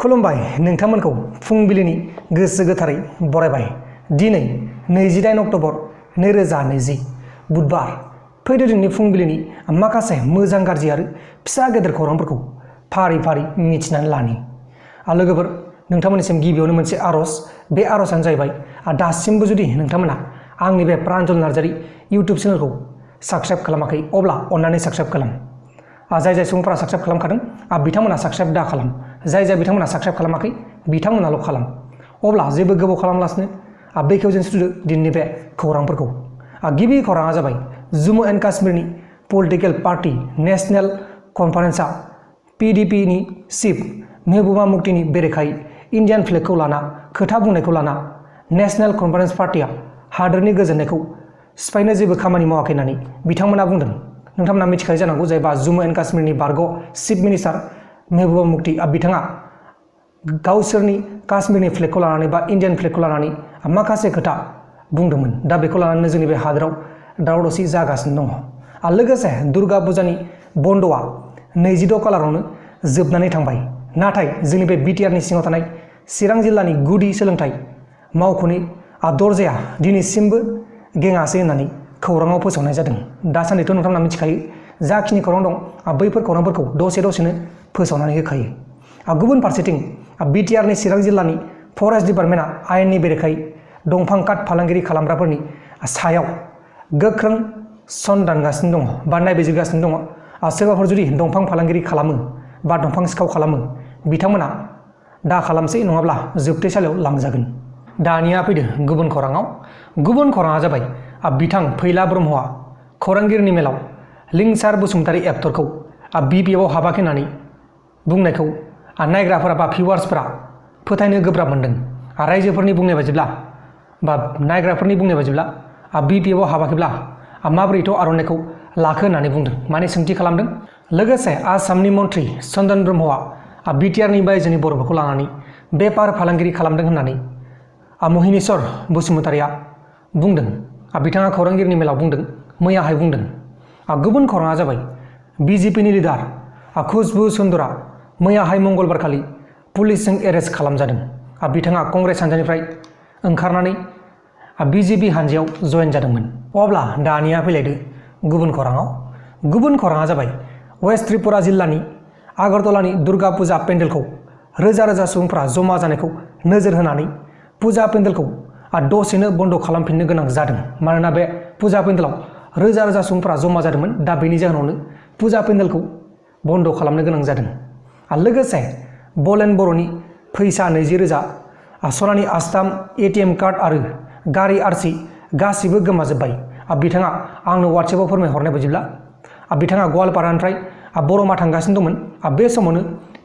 खुलुमबाय नोंथांमोनखौ फुंबिलिनि गोसो गोथारै बरायबाय। दिनै 28 अक्ट'बर 2020 बुधबार। फैदो दिनैनि फुंबिलिनि माखासे मोजां गाज्रि आरो फिसा गेदेर खौरांफोरखौ फारि फारि मिथिनानै लानि। लोगोफोर नोंथांमोननिसिम गिबियावनो मोनसे आर'ज, बे आर'जानो जाहैबाय दासिमबो जुदि नोंथांमोना आंनि बे प्रान्जल नार्जारि इउटुब चेनेलखौ साबस्क्राइब खालामाखै अब्ला अन्नानै साबस्क्राइब खालाम। जाय जाय सुबुंफोरा साबस्क्राइब खालामखादों बिथांमोना साबस्क्राइब दा खालाम। जाय बिथांमोना साबस्क्राइब खालामाखै बिथांमोनाल' खालाम। अब्ला जेबो गोबाव खालामालासिनो बेखेवजेन सुजुदो दिनैनि बे खौरांफोरखौ। गिबि खौराङा जाबाय जम्मु एन्ड काश्मीरनि पलिटिकेल पार्टी नेशनेल कनफारेन्सआ PDPनि चिफ महबूबा मुफ्तीनि बेरेखायै इन्डियान फ्लेगखौ लाना खोथा बुंनायखौ लाना नेशनेल कनफारेन्स पार्टीआ हादोरनि गोजोननायखौ सिफायनो जेबो खामानि मावाखै होननानै बिथांमोना बुंदों। नोंथांमोना मिथिखायो जानांगौ जायबा जम्मु एन्ड काश्मीरनि बारग' चिफ मिनिस्टार महबूबा मुफ्ती बिथाङा गावसोरनि काश्मीरनि फ्लेगखौ लानानै बा इन्डियान फ्लेगखौ लानानै माखासे खोथा बुंदोंमोन। दा बेखौ लानानै जोंनि बे हादोराव दावराव दावसि जागासिनो दङ। लोगोसे दुर्गा फुजानि बन्द'आ 26 खालारावनो जोबनानै थांबाय। नाथाय जोंनि बे बिटिआरनि सिङाव थानाय चिरां जिल्लानि गुदि सोलोंथाइ मावख'नि दरजाया दिनैसिमबो गेङासै होननानै खौराङाव फोसावनाय जादों। दासान्दिथ' नोंथांमोना मिथिखायो जाखिनि खौरां दं बैफोर खौरांफोरखौ दसेनो फोसावनानै होखायो। गुबुन फारसेथिं बिटिआरनि चिरां जिल्लानि फरेस्ट डिपार्टमेन्टआ आयेननि बेरेखायै दंफां काट फालांगिरि खालामग्राफोरनि सायाव गोख्रों सनदानगासिनो दङ बा नायबिजिरगासिनो दङ। सोरबाफोर जुदि दंफां फालांगिरि खालामो बा दंफां सिखाव खालामो बिथांमोना दा खालामसै नङाब्ला जोबथेसालियाव लांजागोन। दानिया फैदो गुबुन खौराङाव। गुबुन खौराङा जाबाय बिथां फैला ब्रह्मआ खौरांगिरिनि मेलाव लिंसार बसुमतारी एक्टरखौ BPFआव हाबाखै होननानै बुंनायखौ नायग्राफोरा बा भिउवार्सफोरा फोथायनो गोब्राब मोनदों। रायजोफोरनि बुंनाय बायदिब्ला बा नायग्राफोरनि बुंनाय बायदिब्ला BPFआव हाबाखैब्ला माबोरैथ' आर'नाइखौ लाखो होननानै बुंदों, माने सोंथि खालामदों। लोगोसे आसामनि मन्त्रि चन्दन ब्रह्मआ बिटिआरनि बायजोनि बर'फोरखौ लानानै बेफार फालांगिरि खालामदों होननानै महिनीश्वर बसुमतारीया बुंदों। बिथाङा खौरांगिरिनि मेलाव बुंदों, मैयाहाय बुंदों। गुबुन खौराङा जाबाय BJPनि लिडार खुशबु सुन्दरआ मैयाहाय मंगलबारखालि पुलिसजों एरेस्ट खालामजादों। बिथाङा कंग्रेस हानजानिफ्राय ओंखारनानै BJP हानजायाव जयेन जादोंमोन। अब्ला दानिया फैलायदो गुबुन खौराङाव। गुबुन खौराङा जाबाय वेस्ट त्रिपुरा जिल्लानि आगरतलानि दुर्गा फुजा पेन्डेलखौ रोजा रोजा सुबुंफोरा जमा जानायखौ नोजोर होनानै फुजा पेन्डेलखौ दसेनो बन्द' खालामफिननो गोनां जादों। मानोना बे फुजा पेन्डेलाव रोजा रोजा सुबुंफोरा जमा जादोंमोन। दा बेनि जाहोनावनो फुजा पेन्डेलखौ बन्द' खालामनो गोनां जादों। लोगोसे बलेन बर'नि फैसा 20,000, सनानि आस्थाम, ATM कार्ड आरो गारि आरसि गासिबो गोमाजोब्बाय। बिथाङा आंनो वाट्सएपआव फोरमायहरनाय बायदिब्ला बिथाङा गवालपारानिफ्राय बर'मा थांगासिनो दंमोन। बे समावनो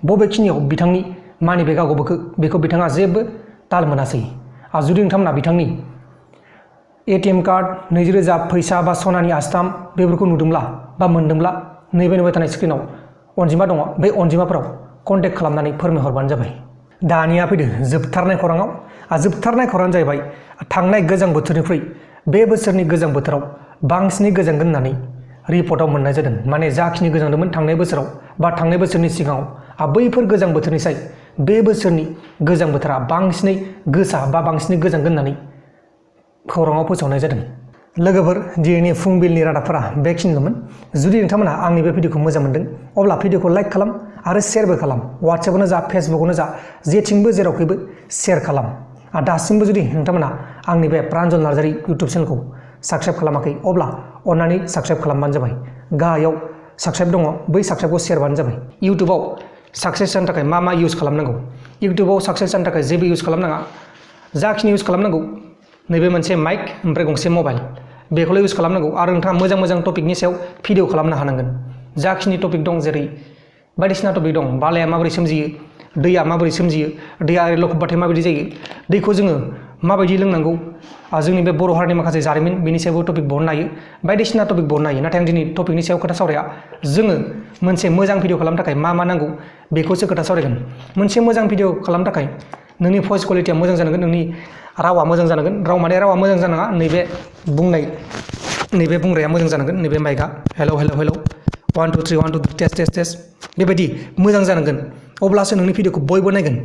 बबेखिनियाव बिथांनि मानि बेगा गबोखो बेखौ बिथाङा जेबो ताल मोनासै। जुदि नोंथांमोना बिथांनि ATM कार्ड, 20,000 फैसा बा सनानि आस्थाम बेफोरखौ नुदोंब्ला बा मोनदोंब्ला नैबे नुबाय थानाय स्क्रिनाव अनजिमा दङ, बे अनजिमाफोराव कन्टेक्ट खालामनानै फोरमायहरबानो जाबाय। दानिया फैदो जोबथारनाय खौराङाव। जोबथारनाय खौराङानो जाहैबाय थांनाय गोजां बोथोरनिख्रुइ बे बोसोरनि गोजां बोथोराव बांसिनै गोजांगोन होननानै रिपर्टआव मोननाय जादों। माने जाखिनि गोजांदोंमोन थांनाय बोसोराव बा थांनाय बोसोरनि सिगाङाव बैफोर गोजां बोथोरनिसाय बे बोसोरनि गोजां बोथोरा बांसिनै गोसा बा बांसिनै गोजांगोन होननानै खौराङाव फोसावनाय जादों। लोगोफोर दिनैनि फुंबिलिनि रादाबफोरा बेखिनिल'मोन। जुदि नोंथांमोना आंनि बे भिडिअखौ मोजां मोनदों अब्ला भिडिअखौ लाइक खालाम आरो शेयारबो खालाम। वाट्सएपआवनो जा फेसबुकआवनो जा जेथिंबो जेरावखैबो शेयार खालाम। दासिमबो जुदि नोंथांमोना आंनि बे प्रान्जल नार्जारि इउटुब चेनेलखौ साबस्क्राइब खालामाखै अब्ला अन्नानै साबस्क्राइब खालामबानो जाबाय। गाहायाव साबस्क्राइब दङ, बै साबस्क्राइबखौ शेयारबानो जाबाय। इउटुबाव साक्सेस जानो थाखाय मा इउज खालामनांगौ? इउटुबाव साक्सेस जानो थाखाय जेबो इउज खालामनाङा। जाखिनि इउज खालामनांगौ नैबे मोनसे माइक ओमफ्राय गंसे मबाइल, बेखौल' इउज खालामनांगौ। आरो नोंथाङा मोजां मोजां टपिकनि सायाव भिडिअ खालामनो हानांगोन। जाखिनि टपिक दं, जेरै बायदिसिना टपिक दं, बालाया माबोरै सोमजियो, दैया माबोरै सोमजियो, दैया लखबबाथाय माबायदि जायो, दैखौ जोङो माबायदि लोंनांगौ, जोंनि बे बर' हारिनि माखासे जारिमिन बेनि सायावबो टपिक बहननो हायो, बायदिसिना टपिक बहननो हायो। नाथाय आं दिनै टपिकनि सायाव खोथा सावराया। जोङो मोनसे मोजां भिडिअ खालामनो थाखाय मा नांगौ बेखौसो खोथा सावरायगोन। मोनसे मोजां भिडिअ खालामनो थाखाय नोंनि भइस क्वालिटिया मोजां जानांगोन, नोंनि रावा मोजां जानांगोन। राव माने रावा मोजां जानाङा, नैबे बुंनाया मोजां जानांगोन। नैबे माइकआ हेलौ हेलौ हेलौ 1 2 3 1 2 3 टेस्ट बेबायदि मोजां जानांगोन अब्लासो नोंनि भिडिअखौ बयबो नायगोन